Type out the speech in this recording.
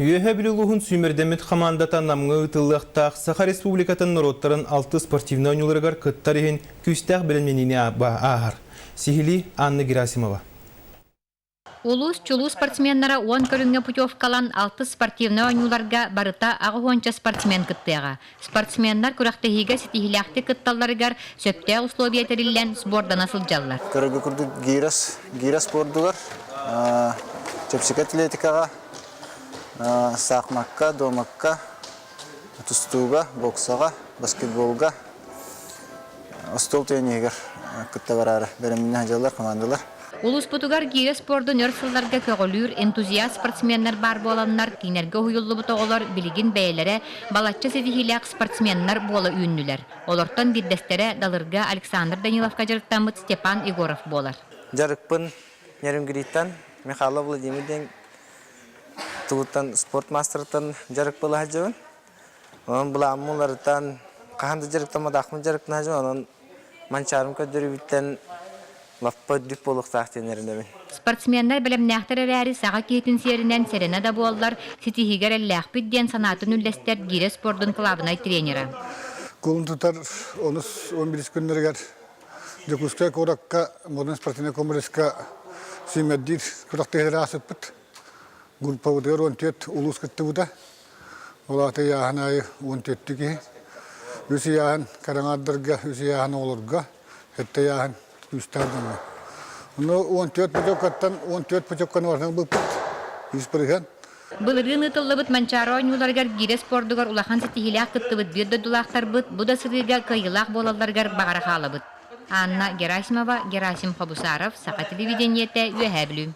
Үөһээ Бүлүү улууһун сүүмэрдэммит хамаандата Намҥа ыытыллыахтаах Саха Республикатын норуоттарын алтыс спортивнай оонньууларыгар кыттар иһин күүстээх бэлэмнэниини ааһар. Сиһилии Анна Герасимова. Улуус чулуу спортсменнара 10 көрүҥҥэ путевкалан алтыс спортивнай оонньууларга барыта аҕыс уонча спортсмен кыттыаҕа. Спортсменнар күрэхтэһиигэ ситиһиилээхтик кытталларыгар сөптөөх условия тэриллэн сбордана сылдьаллар. Көрөргө курдук гиирэ, гиирэ спордугар, чэпчэки атлетикаҕа, саахымакка, дуомакка, тустууга, боксаҕа, баскетболга, остуол тенниһигэр кытта бараары бэлэмнэнэ сылдьаллар командалар. Улууспутугар гиирэ спордун өр сылларга көҕүлүүр энтузиаст спортсменнар баар буоланнар, кинилэргэ уһуйуллубут оҕолор билигин бэйэлэрэ балачча ситиһиилээх спортсменнар буола үүннүлэр. Олортон биирдэстэрэ Далырга Александр Даниловка дьарыктаммыт Степан Егоров буолар. Дьарыкпын Нерюнгриттан Михайлов Владимир диэн тугуттан спорт маастарыттан дьарык буола сылдьабын. Онон былааммын уларытан, хаһан да дьарыктамматахпын дьарыктана сылдьабын. Онон Манчаарым көрдөрүүбүттэн лаппа үрдүк буолуохтаах диэн эрэнэбин. Спортсменнар бэлэмнээхтэр эрээри саха киһитин сиэринэн сэрэнэ да буоллар, ситиһиигэ эрэллээхпит диэн санаатын үллэстэр гиирэ спордун кылаабынай тренера. Кулун тутар онус 11 күннэригэр Дьокуускай куоракка Модун спортивнай комплекска сүүмэрдиир күрэхтэһиилэри аасыппыт. Группабытыгар 14 улуус кыттыбыта. Ол аата ыйааһын аайы 14 киһи. Үс ыйааһын караҥаардарга, үс ыйааһын оҕолорго, сэттэ ыйааһын күүстээх дьоҥҥо. Ону 14 путевкаттан 14 путевканы барытын ылбыппыт. 100%. Былырыын ыытыллыбыт Манчаары оонньууларыгар гиирэ спордугар улахан ситиһиилээх кыттыбыт биир дойдулаахтарбыт бу да сырыыга кыайыылаах буолалларыгар баҕара хаалабыт. Анна Герасимова, Герасим Хобусаров, Саха телевидениетэ, Үөһээ Бүлүү.